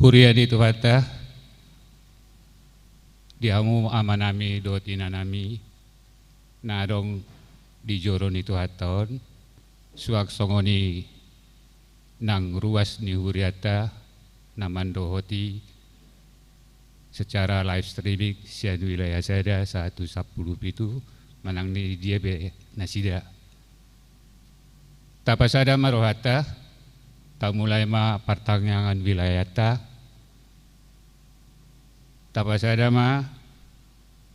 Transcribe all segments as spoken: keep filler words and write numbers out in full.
Huria ni Tuhanta, di hamu amanami dohot inanami na adong di joro ni Tuhanta on, suang songon i nang ruas ni hurianta na mandohoti secara live streaming sian wilayah sada sahat tu sampulu pitu manang di dia pe nasida. Tapasada ma rohanta, tamulai ma partangiangan wilayahta. Tapasada ma,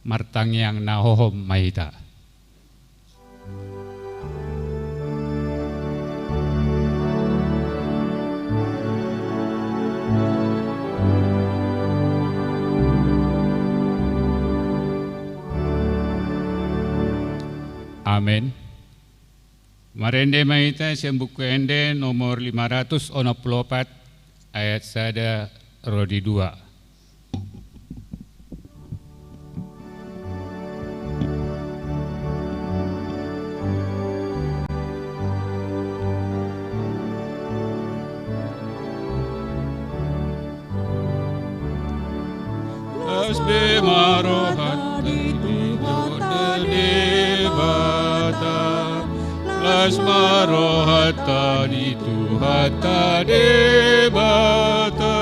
martangiang na hohom ma hita. Amen. Marende ma hita sian Buku Ende nomor lima ratus onom pulu opat, ayat sada ro di dua. Las be ma rohanta di Tuhanta Debata. Las ma rohanta di Tuhanta Debata.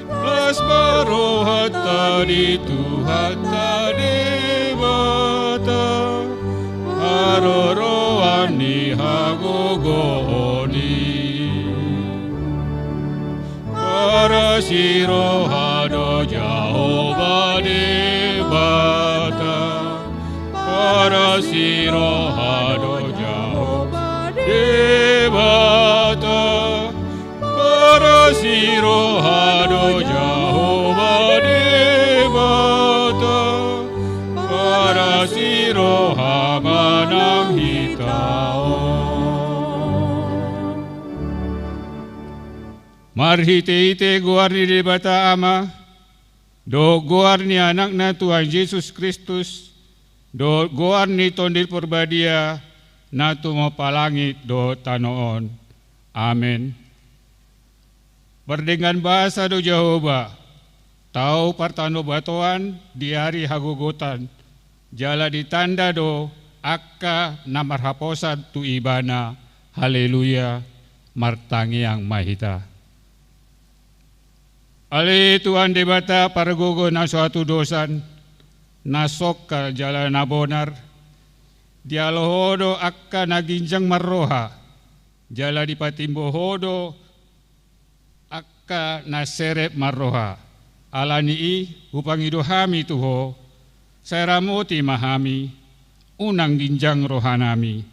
Las ma rohanta di Tuhanta Debata. Haroroan ni hagogoon i. Parasi roha do Jahowa Debata. Parasi roha do Jahowa Debata. Parasi roha do Jahowa Debata. Parasi roha ma nang hita on. Marhitehite goar ni Debata Ama, dohot goar ni Anakna Tuhan Jesus Kristus, dohot goar ni Tondi Parbadia, na tumompa langit dohot tano on. Amen. Mardenggan basa do Jahowa, tau partanobatoan di ari hagogotan, jala ditanda do angka na marhaposan tu Ibana. Haleluya. Martangiang ma hita. Ale Tuhan Debata pargogo na so hatudosan, na songkal jala na bonar, dialo Ho do angka na ginjang marroha, jala dipatimbo Ho do angka na serep marroha. Ala ni i hupangido hami tu Ho, sai ramoti ma hami, unang ginjang rohanami.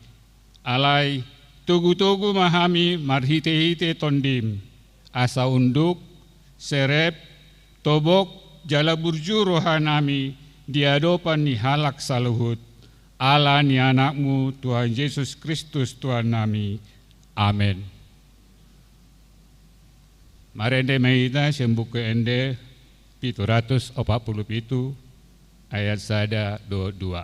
Alai togutogu ma hami marhitehite Tondim, asa unduk, serep, tobok, jala burju rohanami di adopan ni halak saluhut, ala ni Anakmu Tuhan Jesus Kristus Tuhannami. Amen. Marende ma hita sian Buku Ende pitu ratus opat pulu pitu, ayat sada dohot dua.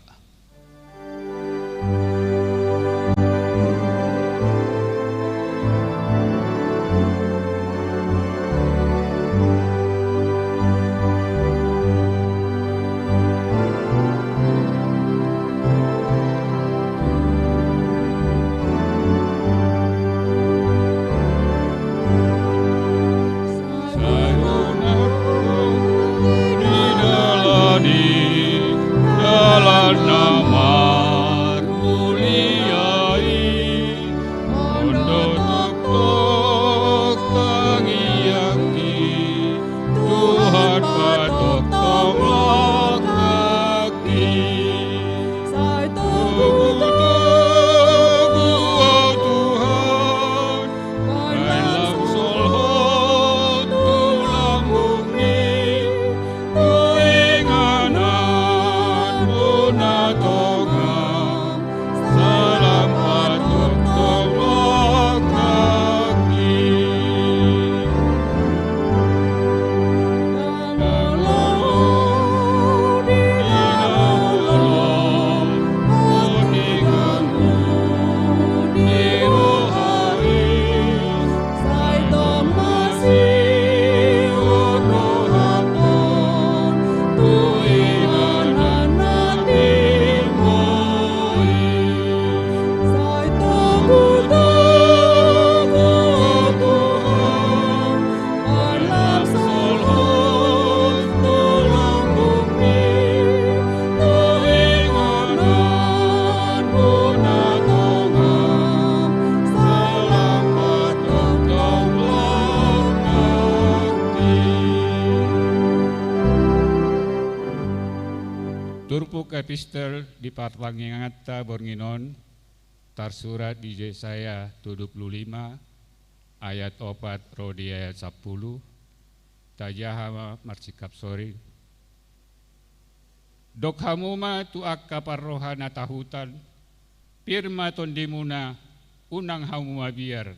Epistola di partangianganta borngin on tarsurat di Jesaya tolu pulu lima ayat opat ro di ayat sampulu. Tajaha ma marsingkap soring. Dok hamu ma tu angka parroha na tahutan, pir ma tondimuna, unang hamu mabiar.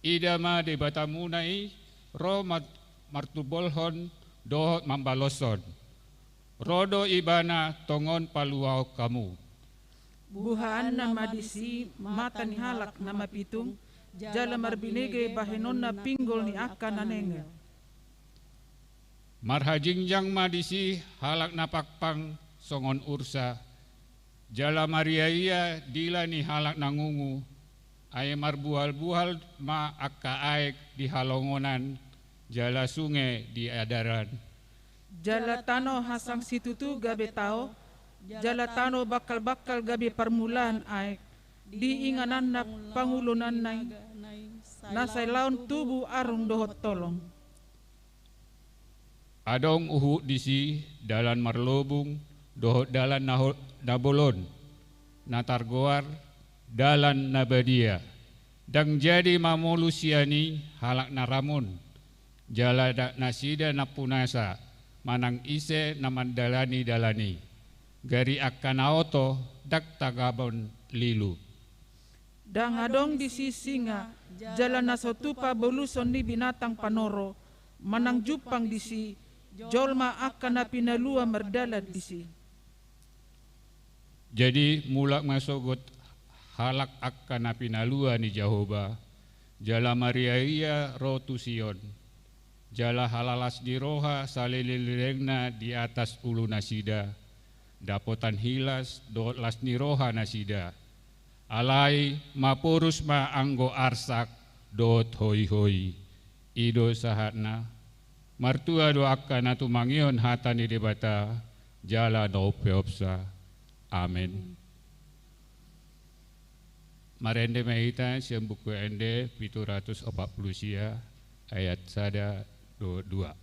Ida ma Debatamuna i ro mar-, martumbolhon dohot mambaloshon. Ro do Ibana tongon paluahon hamu. Buhaanna ma disi mata ni halak na mapitung, jala marbinege bahenonna pinggol ni angka na nengel. Marhajingjang ma disi halak na pangpang songon ursa, jala mariaia dila ni halak na ngungu, ai marbuhalbuhal ma angka aek di halongonan, jala sunge di adaran. Jala tano hasang situtu gabe tao, jala tano bangkalbangkal gabe parmulaan aek, di ingananna pangulonanna i, na sai laon tubu arung dohot tolong. Adong huhut disi dalan marlobung dohot dalan na ho-, na bolon, na targoar dalan na badia. Ndang jadi mamolus sian i halak na ramun, jala dak nasida nampunasa manang ise na mandalani dalan i. Gari angka na oto ndang tagamon lilu. Ndang adong disi singa, jala na so tupa boluson ni binatang panoro, manang jumpang disi jolma angka na pinalua mardalan disi. Jadi mulak ma sogot halak angka na pinalua ni Jahowa, jala mariaia ro tu Sion. Jala halalas ni roha saleleng-lelengna di atas ulunasida, dapotan hilas dohot las ni roha nasida. Alai maporus ma anggo arsak dohot hoihoi. I do sahatna. Martua do angka na tumangihon hata ni Debata jala na umpeopsa. Amen. Marende ma hita sian Buku Ende pitu ratus opat pulu sia, ayat sada dohot dua.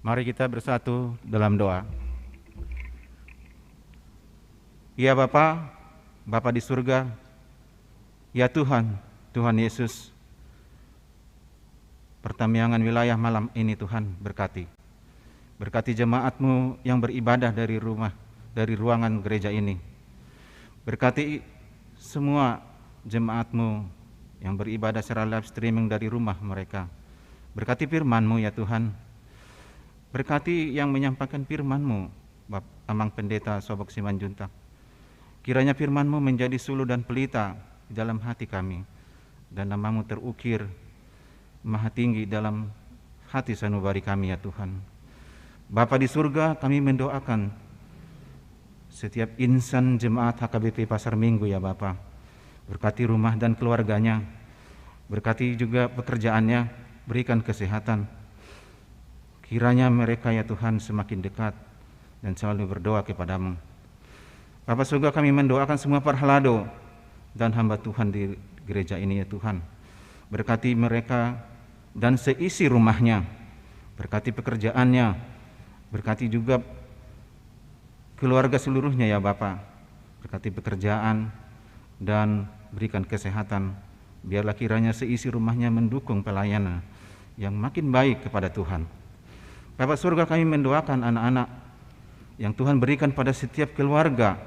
Mari kita bersatu dalam doa. Ya Bapa, Bapa di surga, ya Tuhan, Tuhan Yesus, pertamiangan wilayah malam ini Tuhan berkati. Berkati jemaat-Mu yang beribadah dari rumah, dari ruangan gereja ini. Berkati semua jemaat-Mu yang beribadah secara live streaming dari rumah mereka. Berkati firman-Mu ya Tuhan. Berkati yang menyampaikan firman-Mu, Bap-, Amang Pendeta Sobok Simanjuntak. Kiranya firman-Mu menjadi suluh dan pelita di dalam hati kami, dan nama-Mu terukir maha tinggi dalam hati sanubari kami ya Tuhan. Bapa di surga, kami mendoakan setiap insan jemaat H K B P Pasar Minggu ya Bapa. Berkati rumah dan keluarganya, berkati juga pekerjaannya, berikan kesehatan. Kiranya mereka ya Tuhan semakin dekat dan selalu berdoa kepada-Mu. Bapa surga, kami mendoakan semua parhalado dan hamba Tuhan di gereja ini ya Tuhan. Berkati mereka dan seisi rumahnya. Berkati pekerjaannya. Berkati juga keluarga seluruhnya ya Bapa. Berkati pekerjaan dan berikan kesehatan. Biarlah kiranya seisi rumahnya mendukung pelayanan yang makin baik kepada Tuhan. Bapa surga, kami mendoakan anak-anak yang Tuhan berikan pada setiap keluarga.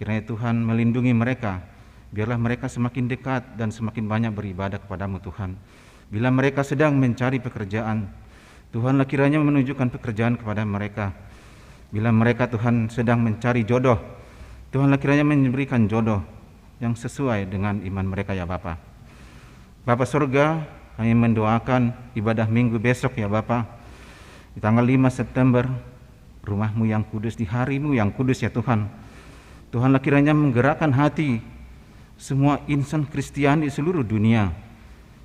Kiranya Tuhan melindungi mereka. Biarlah mereka semakin dekat dan semakin banyak beribadah kepada-Mu Tuhan. Bila mereka sedang mencari pekerjaan, Tuhanlah kiranya menunjukkan pekerjaan kepada mereka. Bila mereka Tuhan sedang mencari jodoh, Tuhanlah kiranya memberikan jodoh yang sesuai dengan iman mereka ya Bapa. Bapa surga, kami mendoakan ibadah Minggu besok ya Bapa. Di tanggal lima September, rumah-Mu yang kudus, di hari-Mu yang kudus ya Tuhan. Tuhanlah kiranya menggerakkan hati semua insan Kristiani di seluruh dunia,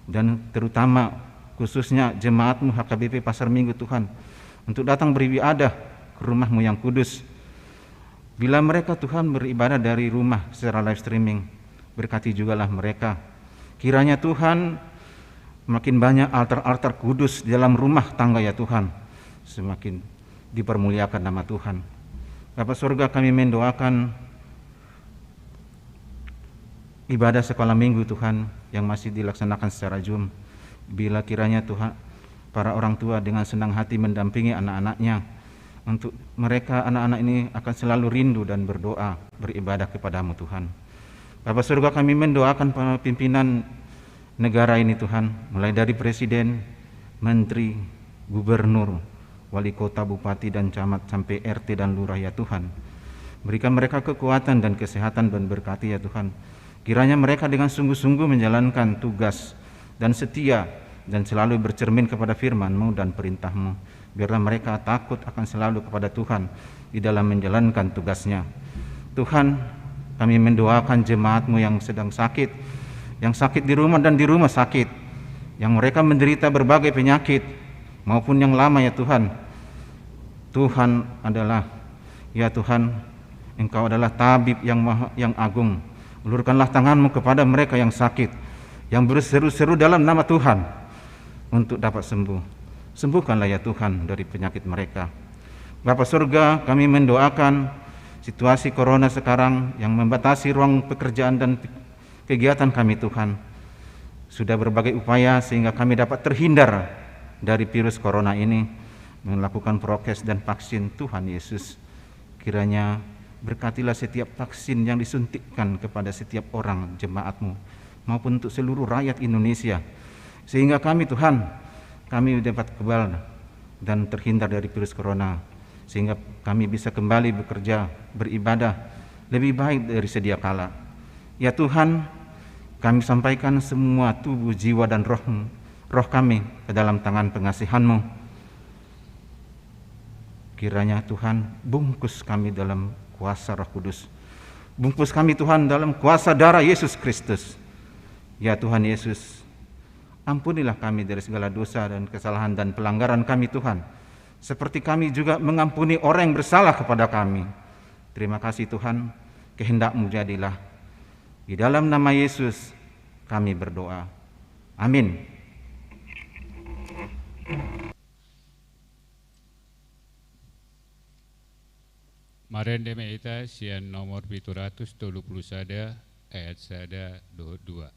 dan terutama khususnya jemaat-Mu H K B P Pasar Minggu Tuhan, untuk datang beribadah ke rumah-Mu yang kudus. Bila mereka Tuhan beribadah dari rumah secara live streaming, berkati jugalah mereka. Kiranya Tuhan makin banyak altar-altar kudus di dalam rumah tangga ya Tuhan, semakin dipermuliakan nama Tuhan. Bapa surga, kami mendoakan ibadah sekolah Minggu Tuhan yang masih dilaksanakan secara Zoom. Bila kiranya Tuhan, para orang tua dengan senang hati mendampingi anak-anaknya, untuk mereka, anak-anak ini akan selalu rindu dan berdoa, beribadah kepada-Mu Tuhan. Bapa surga, kami mendoakan para pimpinan negara ini Tuhan, mulai dari presiden, menteri, gubernur, wali kota, bupati, dan camat, sampai R T dan lurah ya Tuhan. Berikan mereka kekuatan dan kesehatan dan berkati ya Tuhan. Kiranya mereka dengan sungguh-sungguh menjalankan tugas dan setia dan selalu bercermin kepada firman-Mu dan perintah-Mu. Biarlah mereka takut akan selalu kepada Tuhan di dalam menjalankan tugasnya. Tuhan, kami mendoakan jemaat-Mu yang sedang sakit, yang sakit di rumah dan di rumah sakit, yang mereka menderita berbagai penyakit maupun yang lama ya Tuhan. Tuhan adalah, ya Tuhan, Engkau adalah tabib yang maha, yang agung. Ulurkanlah tangan-Mu kepada mereka yang sakit, yang berseru-seru dalam nama Tuhan untuk dapat sembuh. Sembuhkanlah ya Tuhan dari penyakit mereka. Bapa surga, kami mendoakan situasi corona sekarang yang membatasi ruang pekerjaan dan kegiatan kami Tuhan. Sudah berbagai upaya sehingga kami dapat terhindar dari virus corona ini, melakukan prokes dan vaksin Tuhan Yesus. Kiranya berkatilah setiap vaksin yang disuntikkan kepada setiap orang jemaat-Mu, maupun untuk seluruh rakyat Indonesia. Sehingga kami Tuhan, kami dapat kebal dan terhindar dari virus corona. Sehingga kami bisa kembali bekerja, beribadah lebih baik dari sedia kala. Ya Tuhan, kami sampaikan semua tubuh, jiwa, dan roh, roh kami ke dalam tangan pengasihan-Mu. Kiranya Tuhan bungkus kami dalam kuasa Roh Kudus. Bungkus kami Tuhan dalam kuasa darah Yesus Kristus. Ya Tuhan Yesus, ampunilah kami dari segala dosa dan kesalahan dan pelanggaran kami Tuhan. Seperti kami juga mengampuni orang yang bersalah kepada kami. Terima kasih Tuhan, kehendak-Mu jadilah. Di dalam nama Yesus kami berdoa. Amin. Marende ma hita sian nomor pitu ratus tolu pulu sada, ayat sada dohot dua.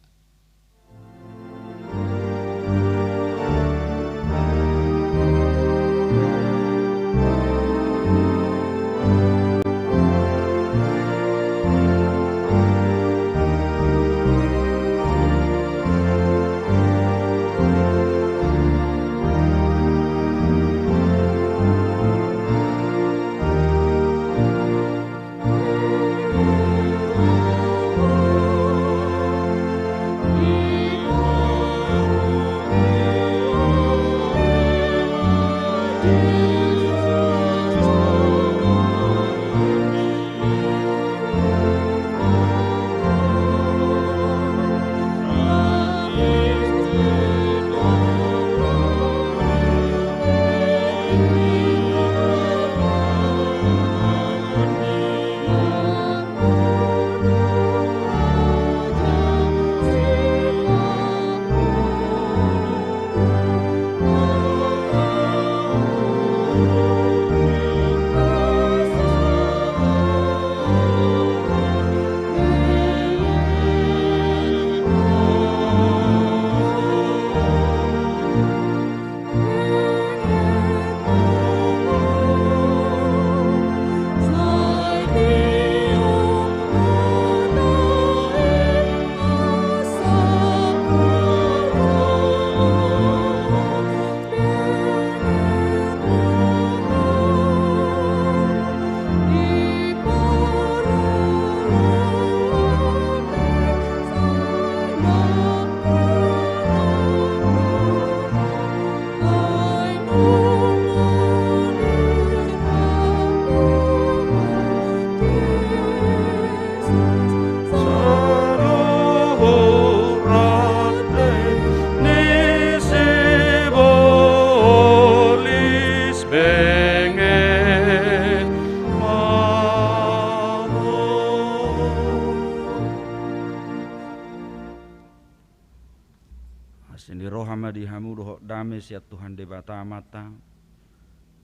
Asi ni roha ma di hamu dohot dame sian Tuhan Debata Amanta,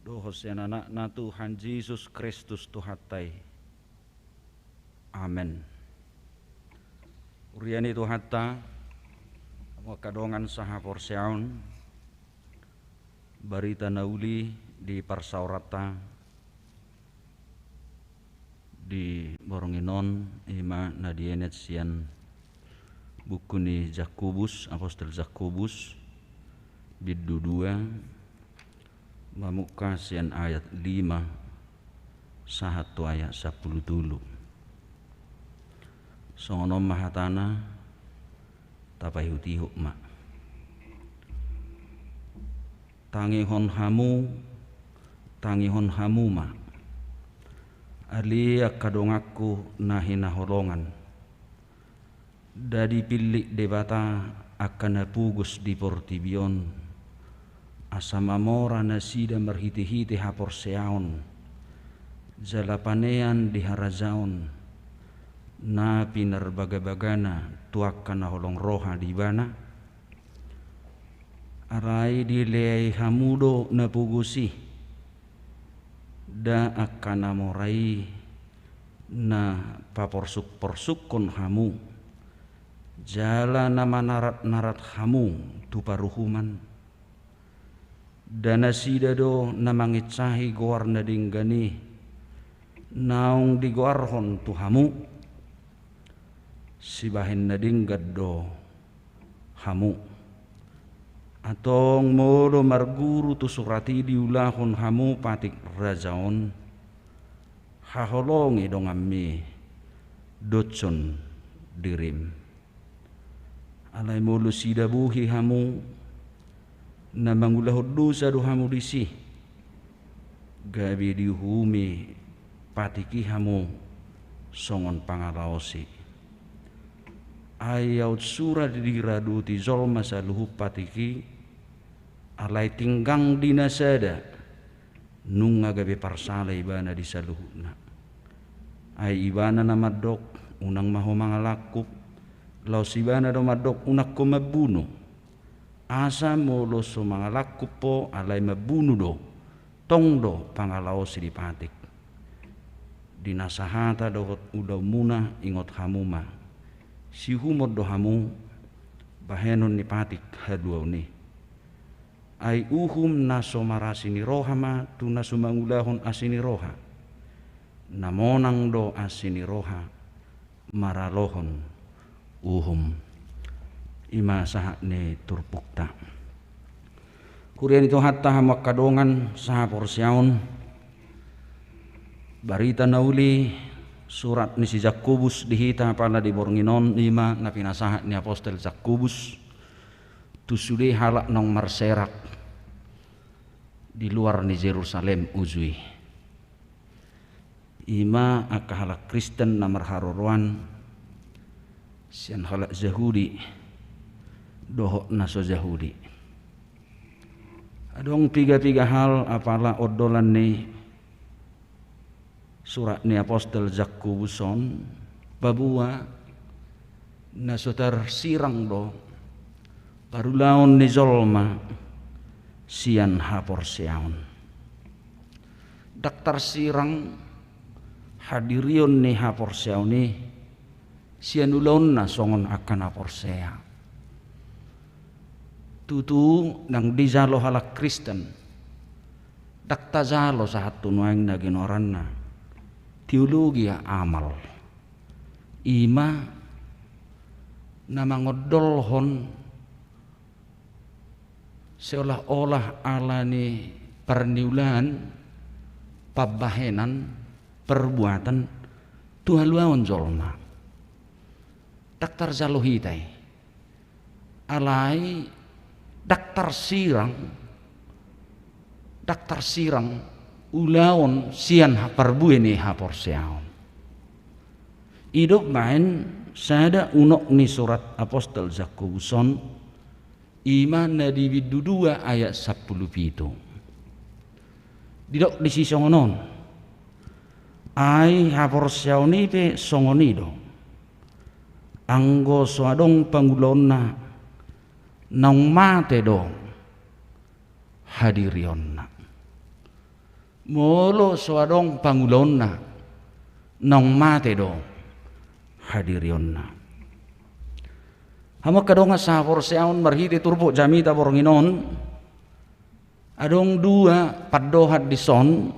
dohot sian Anakna Tuhan Jesus Kristus Tuhanta i. Amen. Huria ni Tuhanta, hamu angka dongan sahaporseaon, barita na uli di parsaoranta di borngin on, i ma na dienet sian buku ni Jakobus, Apostel Jakobus, bindu dua, mamungka sian ayat lima sahat tu ayat sampulu tolu. Songon on ma hatana, tapaihutihut ma. Tangihon hamu, tangihon hamu ma, ale angka donganku na hinaholongan. Nda dipillit Debata angka na pogos di portibi on, asa mamora nasida marhitehite haporseaon, jala panean di harajaon na pinarbagabagana tu angka na holong roha di Ibana? Alai dileai hamu do na pogos i, nda angka na mora i na paporsukporsukkon hamu, jala na manaratnarat hamu tu paruhuman? Nda nasida do na manginsahi goar na denggan i, naung digoarhon tu hamu? Sibahen na denggan do hamu. Antong molo marguru tu surat i diulahon hamu patik raja on, haholongi donganmi, doshon dirim. Alai molo sidabuhi hamu, na mangulahon dosa do hamu disi, gabe diuhumi patik i hamu songon pangalaosi. Ai aut sura diradoti jolma saluhut patik i, alai tinggang di na sada, nunga gabe parsala ibana di saluhutna. Ai ibana na mandok, unang ma ho mangalangkup, laos ibana do mandok, unang ho mambunu. Asa molo so mangalangkup ho alai mambunu do, tong do pangalaosi di patik. di na sahata dohot ulaonmuna ingot hamu ma. Siuhumon do hamu bahenon ni patik haluaon i. Ai uhum na so marasi ni roha ma tu na so mangulahon asi ni roha. Na monang do asi ni roha maralohon uhum. I ma sahat ni turpukta. Huria ni Tuhanta, hamu angka dongan sahaporseaon, barita na uli surat ni si Jakobus di hita apala di borngin on, i ma na pinasahat ni apostel Jakobus tu sude halak naung marserak di luar ni Jerusalem uju i. I ma angka halak Kristen na marharoroan sian halak Jahudi dohot na so Jahudi. Adong piga-piga hal apala ondolan ni surat ni apostel Jakobus on, paboa na so tarsirang do parulaon ni jolma sian haporseaon. Ndang tarsirang hadirion ni haporseaon i sian ulaonna songon angka na porsea. Tutu, ndang dijalo halak Kristen, ndang tajalo sahat tu nuaeng na ginoaranna teologia amal. I ma na mangondolhon seolah-olah ala ni parniulaan, pambahenan, perbuatan tu haluaon jolma. Ndang tarjalo hita i. Alai ndang tarsirang, ndang tarsirang ulaon sian ha-, parbue ni haporseaon. I do umbahen sada unok ni surat apostel Jakobus on, i ma na di bindu dua ayat sampulu pitu. Didok disi songon on: Ai haporseaon i pe songon i do. Anggo so adong pangulaonna, naung mate do hadirionna. Molo so adong pangulaonna, naung mate do hadirionna. Hamu angka dongan sahaporseaon, marhite turpuk jamita borngin on, adong dua pandohan dison,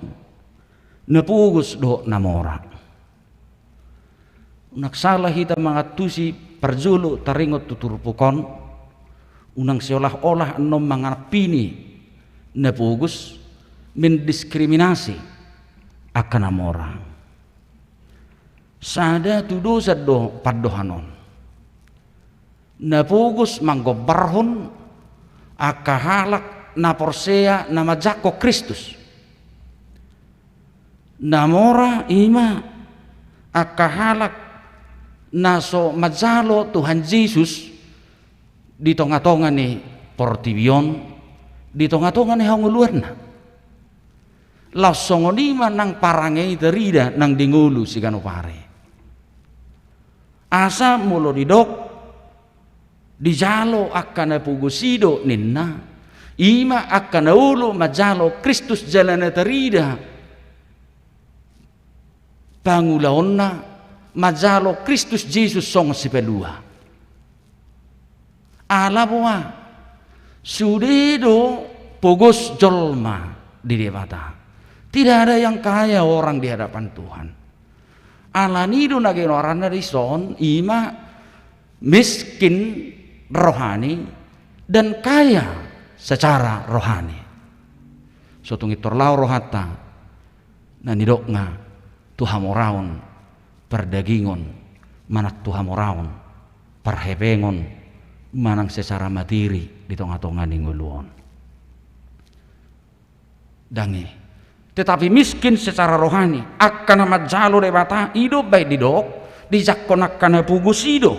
na pogos dohot na mora. Unang sala hita mangantusi parjolo taringot tu turpuk on, unang seolah-olah annon mangampini na pogos, mendiskriminasi angka na mora. Sada tudosan do pandohan on. Na pogos manggombarhon angka halak na porsea na manjangkon Kristus. Na mora i ma angka halak na so manjalo Tuhan Jesus di tonga-tonga ni portibi on, di tonga-tonga ni hangoluanna. Laos songon i ma nang parange i tarida nang di ngolu siganup ari. Asa molo didok, dijalo angka na pogos i do ninna, i ma angka na olo manjalo Kristus jala na tarida pangulaonna, manjalo Kristus Jesus songon sipalua. Ala boha, sude do pogos jolma di Debata. Tidak ada yang kaya orang di hadapan Tuhan. Alani do na ginoaranna dison, i ma miskin rohani dan kaya secara rohani. So tung intor laho rohanta, na nidokna tu hamoraon pardagingon, manang tu hamoraon parhepengon, manang secara materi di tonga-tonga ni ngolu on. Ndang i. Tetapi miskin secara rohani, angka na manjalo Debata, i do baen didok, dijangkon angka na pogos i do.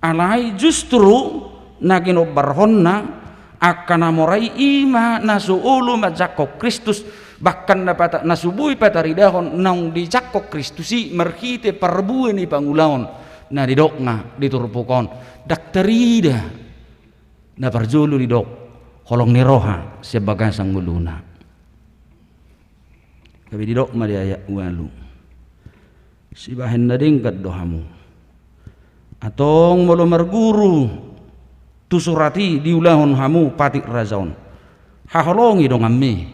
Alai justru na ginombarhonna angka na mora i, i ma na so olo manjangkon Kristus, bahkan na pata-, na so boi pataridahon naung dijangkon Kristus i marhite parbue ni pangulaon na nidokna di turpuk on. Ndang tarida. Na parjolo didok, holong ni roha sian bagasan ngoluna. Gabe didok ma di ayat ualu: Sibahen na denggan do hamu. Antong molo marguru tu surat i diulahon hamu patik raja on, haholongi donganmi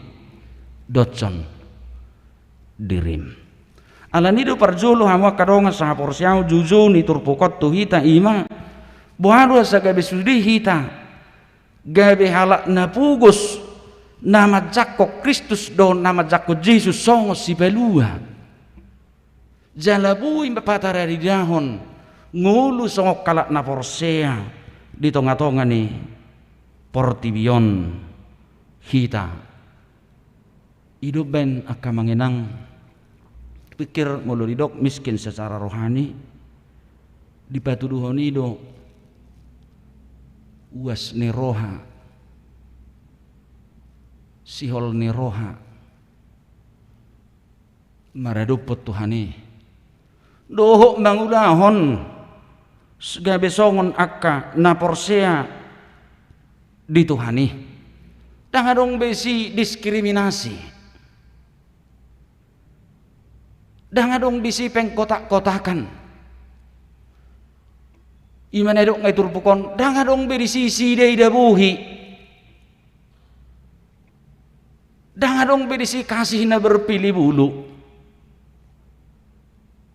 dohot son dirim. Alani do parjolo hamu angka dongan sahaporseaon, joujou ni turpuk on tu hita i ma, boha do asa gabe sude hita gabe halak na pogos, na manjangkon Kristus dohot na manjangkon Jesus songon sipalua. Jala boi ma pataridahon ngolu songon halak na porsea di tongatonga ni portibi on hita. I do umbahen angka amang inang, pikir molo didok miskin secara rohani, dipatuduhon i do uas ni roha, sihol ni roha, maradophon Tuhan i, dohot mangulahon s-, gabe songon angka na porsea di Tuhan i. Ndang adong be disi diskriminasi. Ndang adong disi pengkotak-kotakan. I ma na didok nga i turpuk on, ndang adong be disi siida-ida bohi. Ndang adong be disi kasih na berpilih bulu.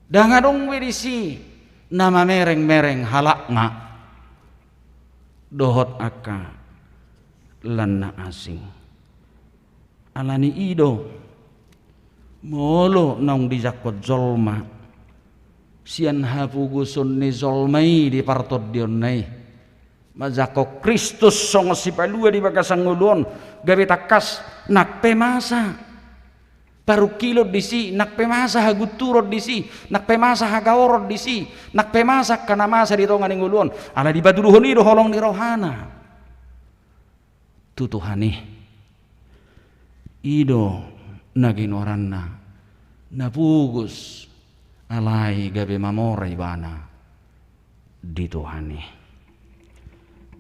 Ndang adong be disi na mamereng-mereng halak nga dohot angka lan na asing. Alani i do, molo naung dijangkon jolma sian hapogoson ni jolma i di partondionna i, manjangkon Kristus songon sipalua di bagasan ngolu on, gabe tangkas nang pe masa parungkilon disi, nang pe masa hagunturon disi, nang pe masa hagaoron disi, nang pe masa angka na masa di tonga ni ngolu on, ala dipatuduhon i do holong ni rohana tu Tuhan i. I do na ginoaranna na pogos, alai gabe mamora ibana di Tuhan i.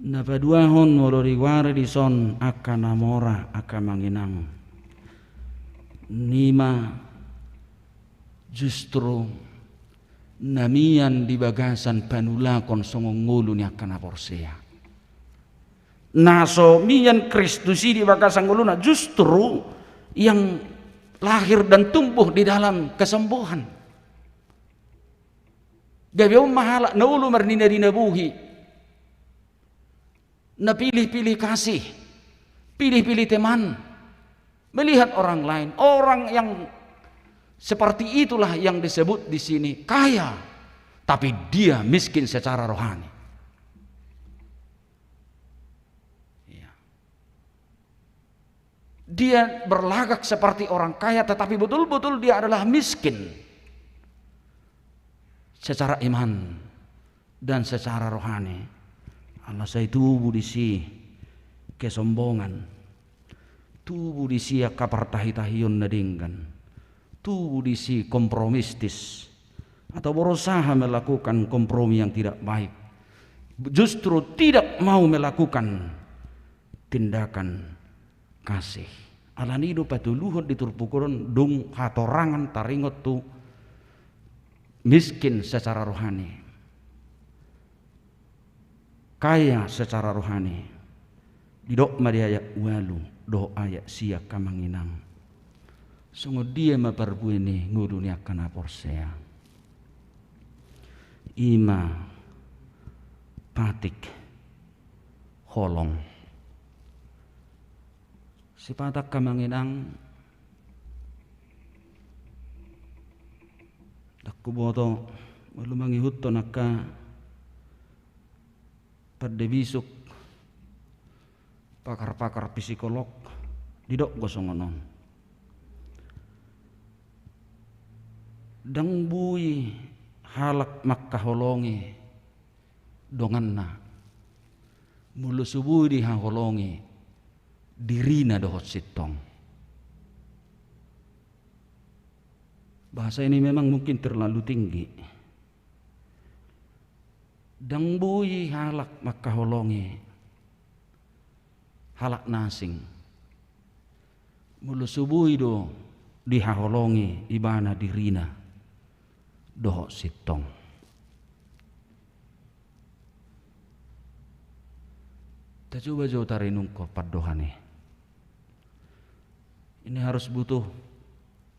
Na paduahon molo digoari dison angka na mora, angka amang inang, i ma justru na mian di bagasan panulakon songon ngolu ni angka na porsea. Na so mian Kristus i di bagasan ngoluna, justru yang lahir dan tumbuh di dalam kesembuhan. Gabe on ma halak na olo marnina-nina bohi, na pilih-pilih kasih, pilih-pilih teman, melihat orang lain. Orang yang seperti itulah yang disebut di sini kaya, tapi dia miskin secara rohani. Iya. Dia berlagak seperti orang kaya, tetapi betul-betul dia adalah miskin secara iman dan secara rohani. Ala sai tubu disi kesombongan, tubu disi angka partahi-tahion na denggan, tubu disi kompromistis, atau berusaha melakukan kompromi yang tidak baik, justru tidak mau melakukan tindakan kasih. Alani i do patoluhon di turpuk on dung hatorangan taringot tu miskin secara rohani, kaya secara rohani. Didok ma di ayat ualu dohot ayat sia, angka amang inang, songon dia ma parbue ni ngolu ni angka na porsea. I ma patik holong. Sipata, angka amang inang, ndang huboto molo mangihuthon angka pande bisuk, pakar-pakar psikolog, didok do songon on. Ndang boi halak mangkaholongi donganna molo so boi dihaholongi dirina dohot sintong. Bahasa ini memang mungkin terlalu tinggi. Ndang boi halak mangkaholongi halak na asing molo so boi do dihaholongi ibana dirina dohot sintong. Tacoba jo tarenungkon pandohan i. Ini harus butuh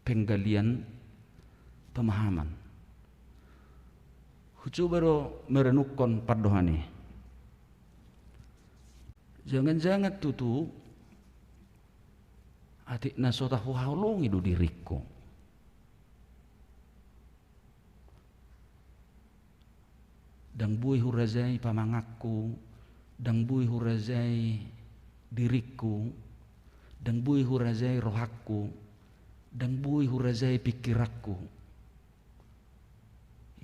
penggalian pemahaman. Hucoba do merenungkon pandohan i. Jangan-jangan tutu atik na so tahuhaholongi do diringku. Ndang boi hurajai pamanganku, ndang boi hurajai diringku, ndang boi hurajai rohangku, ndang boi hurajai pingkiranku.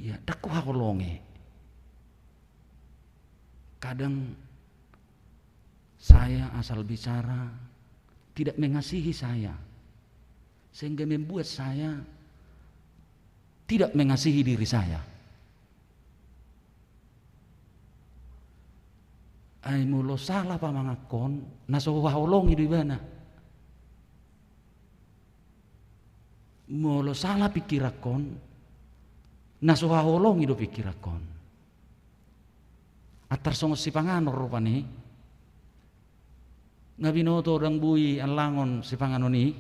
Ia, ndang huhaholongi. Kadang saya asal bicara tidak mengasihi saya, sehingga membuat saya tidak mengasihi diri saya. Ai molo sala pamangankon, na so huhaholongi do ibana. Molo sala pingkirankon, na so huhaholongi do pingkirankon. Antar songon sipanganon rupani. Nga binoto ndang boi allangon sipanganon i.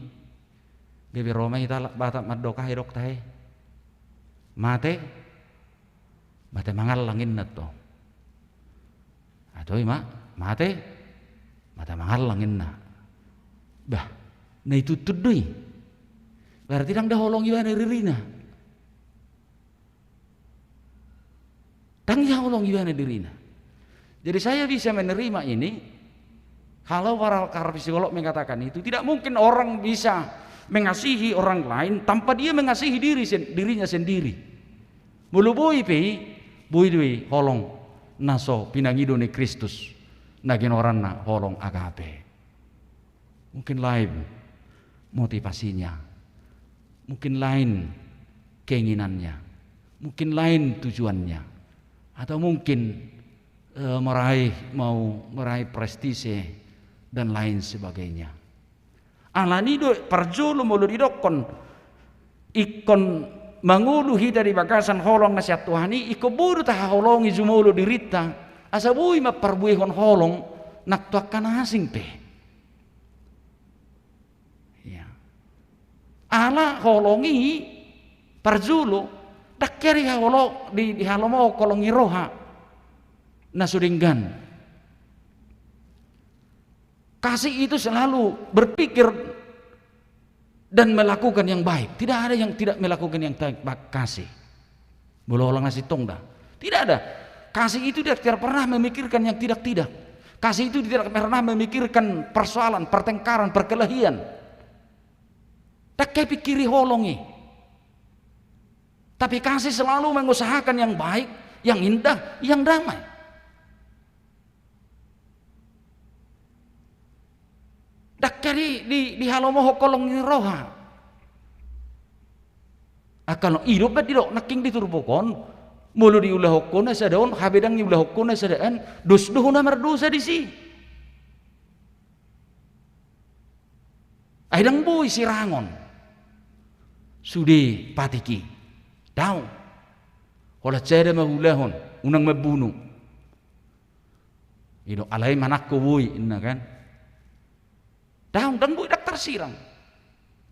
Gabe ro ma hita halak Batak mandok, aha didok tahe? Mate, mate mangallang inna tong. Atau i ma, mate, mate mangallang inna. Bah, na itutu do i. Berarti ndang dihaholongi ibana dirina. Ndang dihaholongi ibana dirina. Jadi saya bisa menerima ini, kalau para pakar psikolog mengatakan itu, tidak mungkin orang bisa mengasihi orang lain tanpa dia mengasihi diri sen-, dirinya sendiri. Molo boi pe i, boi do i holong na so pinangido ni Kristus, na ginoaranna holong agape. Mungkin lain motivasinya, mungkin lain keinginannya, mungkin lain tujuannya, atau mungkin, eh, meraih, mau meraih prestise dan lain sebagainya. Alani do parjolo molo didokkon ingkon mangolu hita di bagasan holong na sian Tuhan i, ingkon boi do tahaholongi jumolo dirinta, asa boi mamparbuehon holong nang tu angka na asing pe. Ia. Ala holong i parjolo, ndang hea dihaolo-, di, dihalomohon holong ni roha na so denggan. Kasih itu selalu berpikir dan melakukan yang baik. Tidak ada yang tidak melakukan yang baik, kasih. Molo holan na sintong da. Tidak ada. Kasih itu tidak, tidak pernah memikirkan yang tidak-tidak. Kasih itu tidak pernah memikirkan persoalan, pertengkaran, perkelahian. Ndang hea dipikiri holong i. Tapi kasih selalu mengusahakan yang baik, yang indah, yang damai. Ndang hea di, di, dihalomohon holong ni roha. Angka holong i do pe didok nangkin di turpuk on, molo diulahon ho na sada on, hape ndang diulahon ho na sada an, dos do ho na mardosa disi. Ai ndang boi sirangon. Sude patik i. Daong. Holan sada ma huulahon, unang mambunu. I do, alai manang ho boi, inna kan. Daong, ndang boi, ndang tarsirang.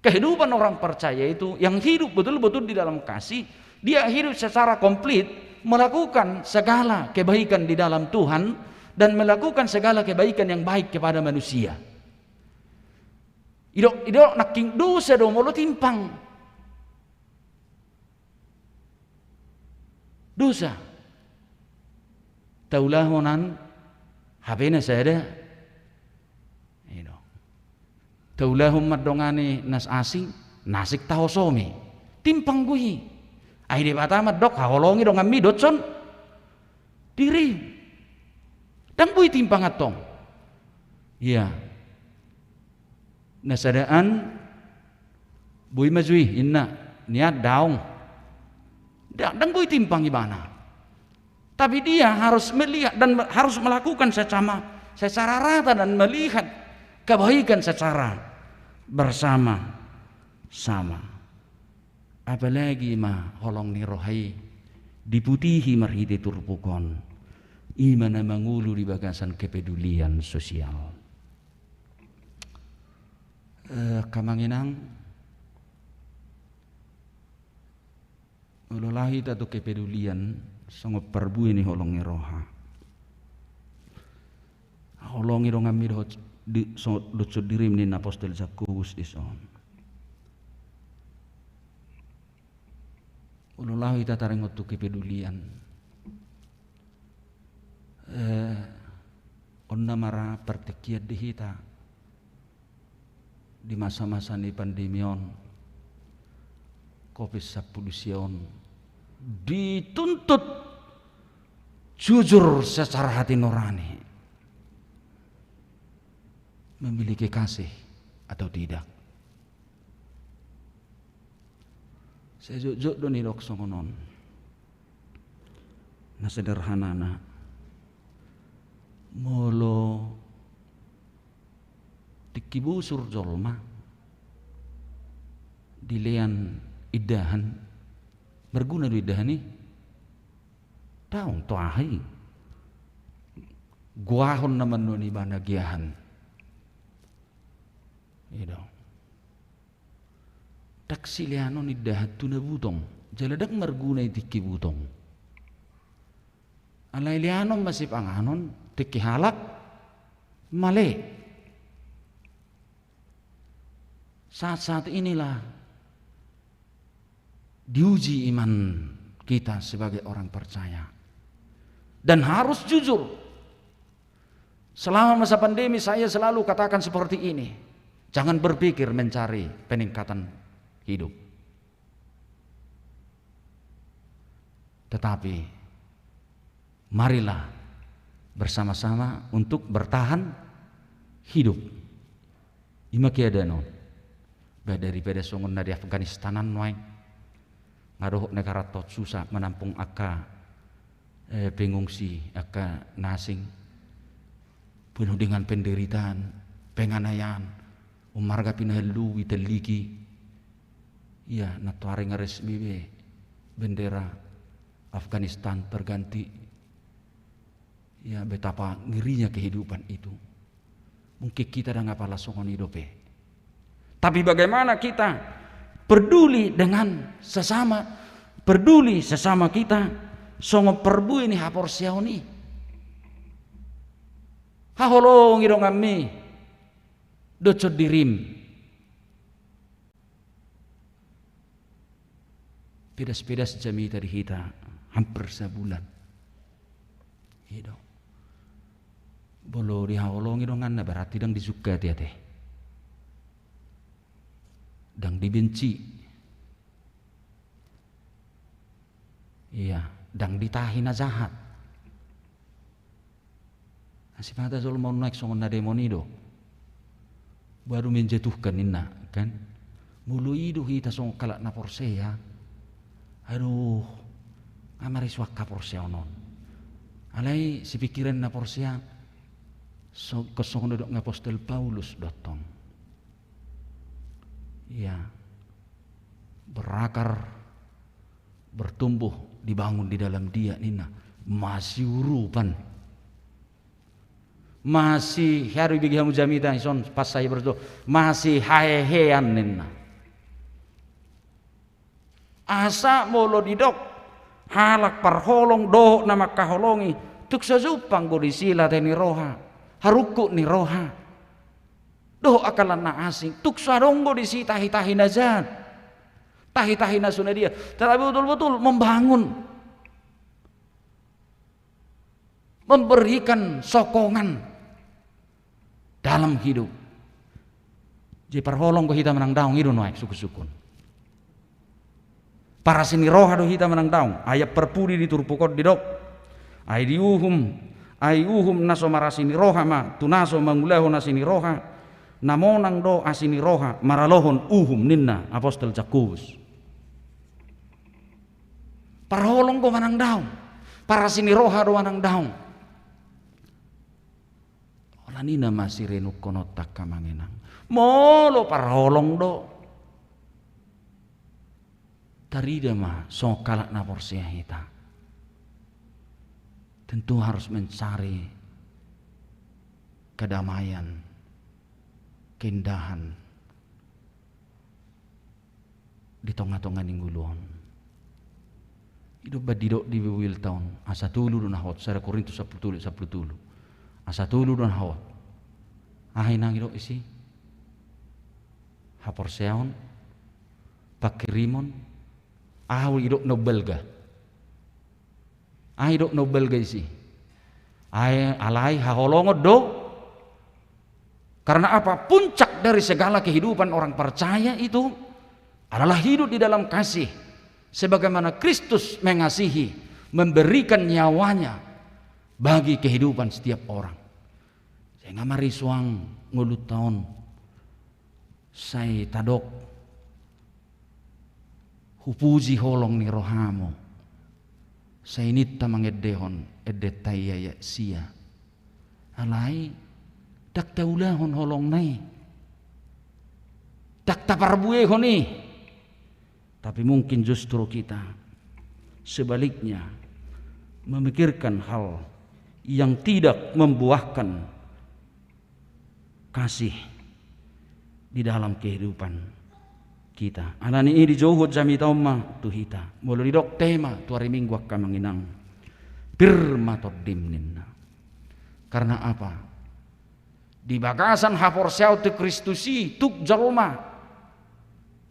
Kehidupan orang percaya itu, yang hidup betul-betul di dalam kasih, dia hidup secara komplit, melakukan segala kebaikan di dalam Tuhan, dan melakukan segala kebaikan yang baik kepada manusia. I do, i do, nangkin dosa do molo timpang. Dosa. Taulahon an, hape na sada. I do. Taulahon mandongani na asing, na asing tahosomi. Timpang do i. Ai Debata mandok, haholongi donganmi doshon diri. Ndang boi timpang antong. Ia. Na sada an, boi ma jo i, inna, nian daong. Ndang, ndang boi timpang ibana. Tapi dia harus melihat dan me-, harus melakukan secara, secara rata dan melihat kebaikan secara bersama-sama. Apalagi ma holong ni roha i diputihi marhite turpuk on, i ma na mangolu di bagasan kepedulian sosial. Eh, angka amang inang, molo laho hita tu kepedulian songon parbue ni holong ni roha. Holongi donganmi dohot di, so, dohot sondirim ninna apostel Jakobus dison. Molo laho hita taringot tu kepedulian, eh, on nama ra partingkian di hita di masa-masa ni pandemi on, covid sampulu sia on, dituntut jujur secara hati nurani, memiliki kasih atau tidak. Sai jotjot do nidok songon on. Na sederhanana, molo tingki busur jolma dilean indahan, marguna do indahan i? Daong, tu aha i? Goahon nama nuaeng ibana geahan. I do. Ndang sileanon indahan tu na butong, jala ndang marguna i tingki butong. Alai leanon ma sipanganon tingki halak male. Saat-saat inilah diuji iman kita sebagai orang percaya. Dan harus jujur. Selama masa pandemi, saya selalu katakan seperti ini, jangan berpikir mencari peningkatan hidup. Tetapi marilah bersama-sama untuk bertahan hidup. I ma keadaan on. Bah, daripada songon na di Afganistan an nuaeng, nga dohot negara tong susah menampung angka, eh, pengungsi, angka na asing, penuh dengan penderitaan, penganiayaan, ummarga pinahalului, talliki. Ia, nantoari nga resmi be bendera Afganistan terganti. Ya, betapa ngerinya kehidupan itu. Mungkin kita ndang apala songon i dope. Tapi bagaimana kita peduli dengan sesama, peduli sesama kita, songon parbue ni haporseaon i. Haholongi donganmi dohot sondirim. Pedas-pedas jamita di hita hampir sabulan. I do. Molo dihaholongi donganna, berarti ndang disungkati ate. Ndang dibenci. Ia, ndang ditahi na jahat. Sipata jolma on nuaeng songon na demon i do. Baru menjatuhkan ninna, kan? Molo i do hita songon halak na porsea, aduh, nga marisuak haporseaon on. Alai sipikiran na porsea, so, songon didok ni apostel Paulus do tong. Ia, berakar, bertumbuh, dibangun di dalam Dia ninna, masiurupan. Masi, hea do ibege hamu jamita dison, pas saya berdoa, masihahehean ninna. Asa molo didok halak parholong dohot na mangkaholongi, tung so jumpang do disi late ni roha, harungkut ni roha. Dohot angka na asing, tung so adong do disi tahi-tahi na jat, tahi-tahi na so na dia, tetapi betul-betul membangun, memberikan sokongan dalam hidup. Jadi parholong do hita manang daong, i do nuaeng sungkun-sungkun. Parasi ni roha do hita manang daong. Ayat parpudi ni turpuk on didok, ai diuhum, ai uhum na so marasi ni roha ma tu na so mangulahon asi ni roha, na monang do asi ni roha maralohon uhum ninna apostel Jakobus. Parholong do manang daong, parasi ni roha do manang daong. Holan i na masirenungkononta, angka amang inang. Molo parholong do, Tarida ma songon halak na porsea hita, tentu harus mencari kedamaian, keindahan di tonga-tonga ni ngolu on. I do umbahen didok di Bibelta on, asa tolu do na hot, sada Korintus sampulu tolu, sampulu tolu. Asa tolu do na hot. Aha i nang didok disi? Haporseaon, panghirimon, aha didok na umbalga? Aha didok na umbalga disi? Ai, alai haholongon do. Karena apa? Puncak dari segala kehidupan orang percaya itu adalah hidup di dalam kasih, sebagaimana Kristus mengasihi, memberikan nyawanya bagi kehidupan setiap orang. Sehingga marisuang ngolunta on, sai tadok, hupuji holong ni rohamu. Sai ninta mangendehon endenta i, ia sia. Alai ndang taulahon holongna i, ndang taparbuehon i. Tapi mungkin justru kita sebaliknya memikirkan hal yang tidak membuahkan kasih di dalam kehidupan kita. Alani i dijouhon jamita on ma tu hita. Molo didok tema tu ari Minggu angka amang inang, pir ma tondim ninna. Karena apa? Di bagasan haporseaon tu Kristus i tuk jolma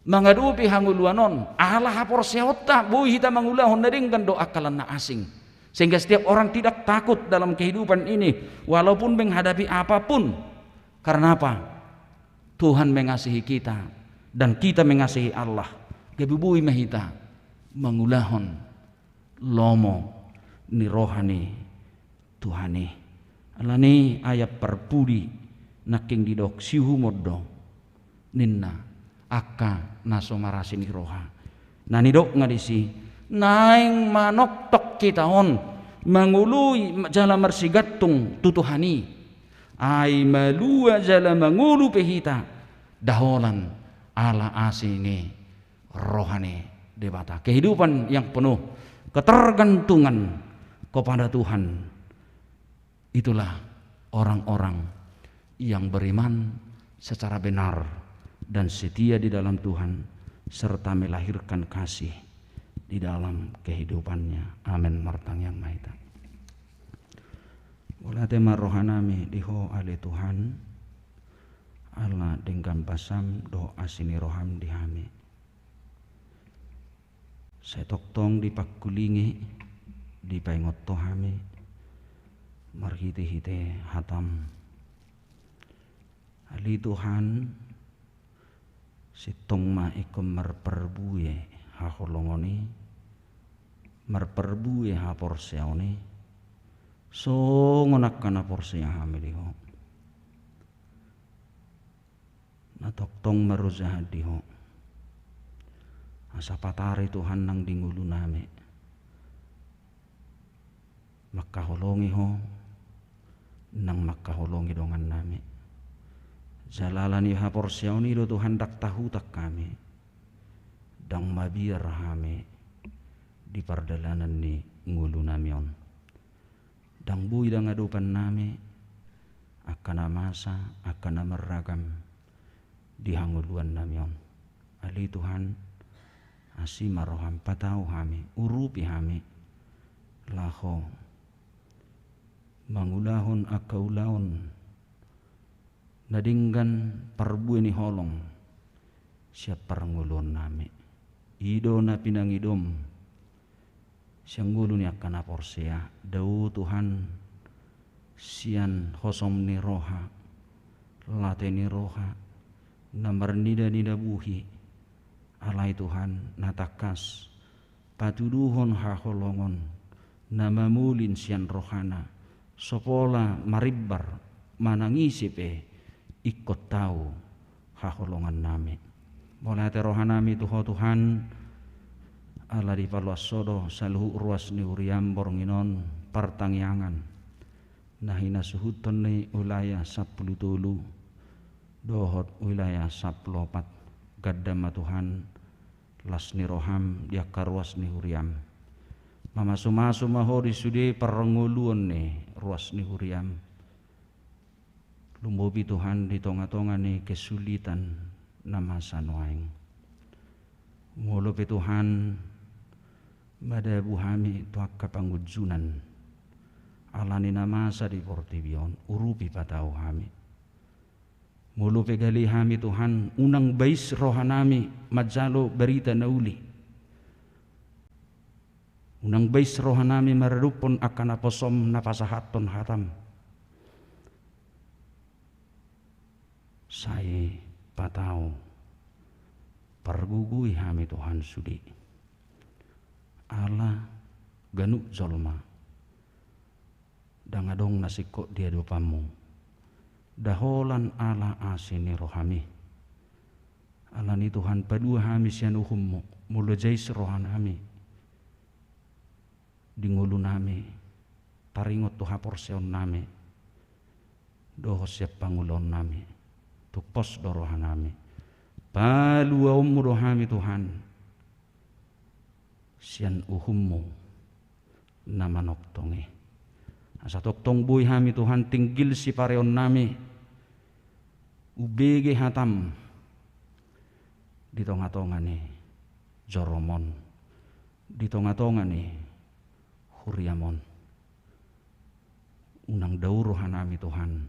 mangadopi hangoluan on, ala haporseaonta boi hita mangulahon na denggan dohot angka na asing. Sehingga setiap orang tidak takut dalam kehidupan ini, walaupun menghadapi apapun. Karena apa? Tuhan mengasihi kita dan kita mengasihi Allah. Gabe boi ma hita mangulahon lomo ni roha ni Tuhan i. Alani i ayat parpudi nangkin didok, siuhumon do ninna angka na so marasi ni roha. Na nidokna disi, naeng manoktok hita on mangoloi jala marsigantung tu Tuhan i. Ai malua jala mangolu pe hita, nda holan ala asi ni roha ni Debata. Kehidupan yang penuh ketergantungan kepada Tuhan, itulah orang-orang yang beriman secara benar dan setia di dalam Tuhan, serta melahirkan kasih di dalam kehidupannya. Amin. Martangiang ma hita. Mauliate ma rohanami di Ho ale Tuhan, ala denggan basam dohot asi ni roham di hami. Sai tongtong dipangkulingi, dipaingot Ho hami marhite-hite hatam. Ale Tuhan, sintong ma ingkon marparbue haholongon i, marparbue haporseaon i, songon angka na porsea hami di Ho. Na tongtong marojahan di Ho. Asa patari Tuhan nang di ngolunami. Mangkaholongi Ho, nang mangkaholongi dongannami. Jala ala ni haporseaon i do Tuhan ndang tahutak hami. Ndang mabiar hami di pardalanan ni ngolunami on. Ndang boi dang adopannami angka na masa, angka na marragam di hangoluannami on. Ale Tuhan, asi ma roham, patau hami, urupi hami, laho mangulahon angka ulaon na denggan parbue ni holong sian parngoluonnami. I do na pinangidom sian ngolu ni angka na porsea. Dao Tuhan, sian hosom ni roha, late ni roha, na marnida-nida buhi, alai Tuhan, na tangkas patuduhon haholongon na mamolin sian rohana, so pola marimbar manang ise pe ingkon tau haholongannami. Mauliate rohanami tu Ho Tuhan, ala dipaloas Ho do saluhut ruas ni huriam borngin on partangiangan na hinasuhuton ni wilayah sampulu tolu dohot wilayah sampulu opat. Ganda ma Tuhan, las ni roham di angka ruas ni huriam. Mamasumasu ma Ho di sude parngoluon ni ruas ni huriam. Lumobi Tuhan di tongatonga ni kesulitan na masa nuaeng. Molo pe Tuhan madabu hami tu angka pangunjunan ala ni na masa di portibi on, urupi patau hami. Molo pe gale hami Tuhan, unang bais rohanami manjalo barita na uli. Unang bais rohanami maradophon angka naposom na pasahathon hatam. Sai patau, pargogoi hami Tuhan sude. Ala ganup jolma ndang adong na singkop di adopanmu, nda holan ala asi ni rohami. Ala ni Tuhan, palua hami sian uhummu, molo jais rohanami di ngolunami, taringot tu haporseaonnami, dohot sian pangulaonnami, tung pos do rohanami. Paluaonmu do hami Tuhan sian uhummu na manongtong i. Asa tongtong boi hami Tuhan tinggil sipareonnami, umbege hatam di tongatonga ni jorom on, di tongatonga ni huriam on. Unang dao rohanami Tuhan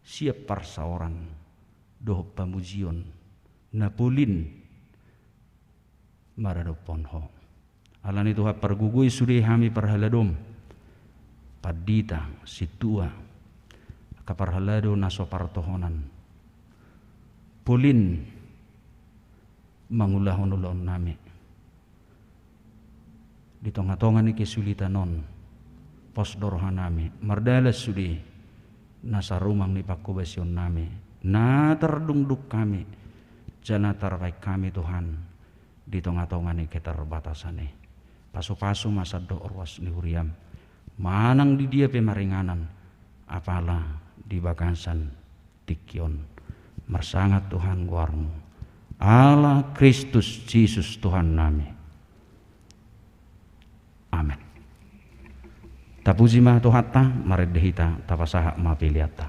sian parsaoran dohot pamujion na polin maradophon Ho. Ala ni Tuhan, pargogoi sude hami parhaladom, pandita, sintua, angka parhalado na so partohonan, polin mangulahon ulaonnami. Di tongatonga ni kesulitan on, pos do rohanami, mardalan sude na sarumang ni pangkobasionnami, na tardungdung hami, jala tarbaen hami Tuhan di tongatonga ni keterbatasan i. Pasupasu ma sandok ruas ni huriam, manang di dia pe maringanan, apala di bagasan tingki on. Marsangap Tuhan goarmu, ala Kristus Jesus Tuhannami. Amen. Tapuji ma Tuhanta, marende hita, tapasahat ma peleanta.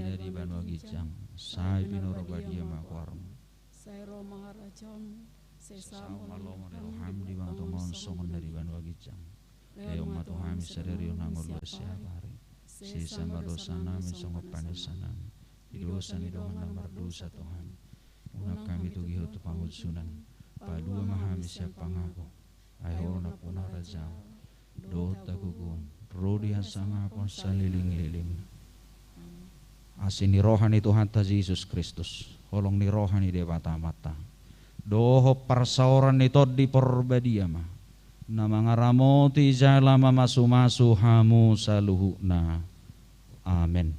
na di banua ginjang, sai pinarbadia ma goarmu. Sai ro ma harajaonmu, sai saut ma lomo ni roham di banua tonga on songon na di banua ginjang. Lehon ma tu hami sadari on hangoluan siapari. Sesa ma dosanami songon panesanami di dosa ni dongan na mardosa tu hami. Unang hami togihon tu pangunjunan, palua ma hami sian pangago. Ai Ho do nampuna harajaon dohot hagogoon, ro di hasangapon saleleng-leleng. Asi ni roha ni Tuhanta Jesus Kristus, holong ni roha ni Debata Amanta, dohot parsaoran ni Tondi Parbadia ma na mangaramoti jala mamasu-masu hamu saluhutna. Amen.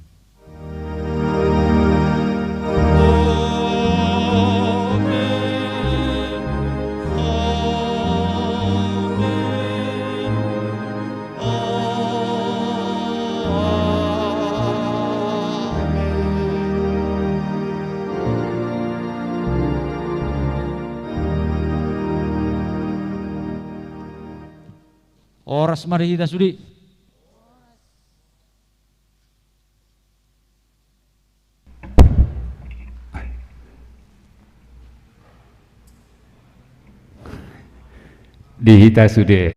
Horas ma di hita sude. Di hita sude.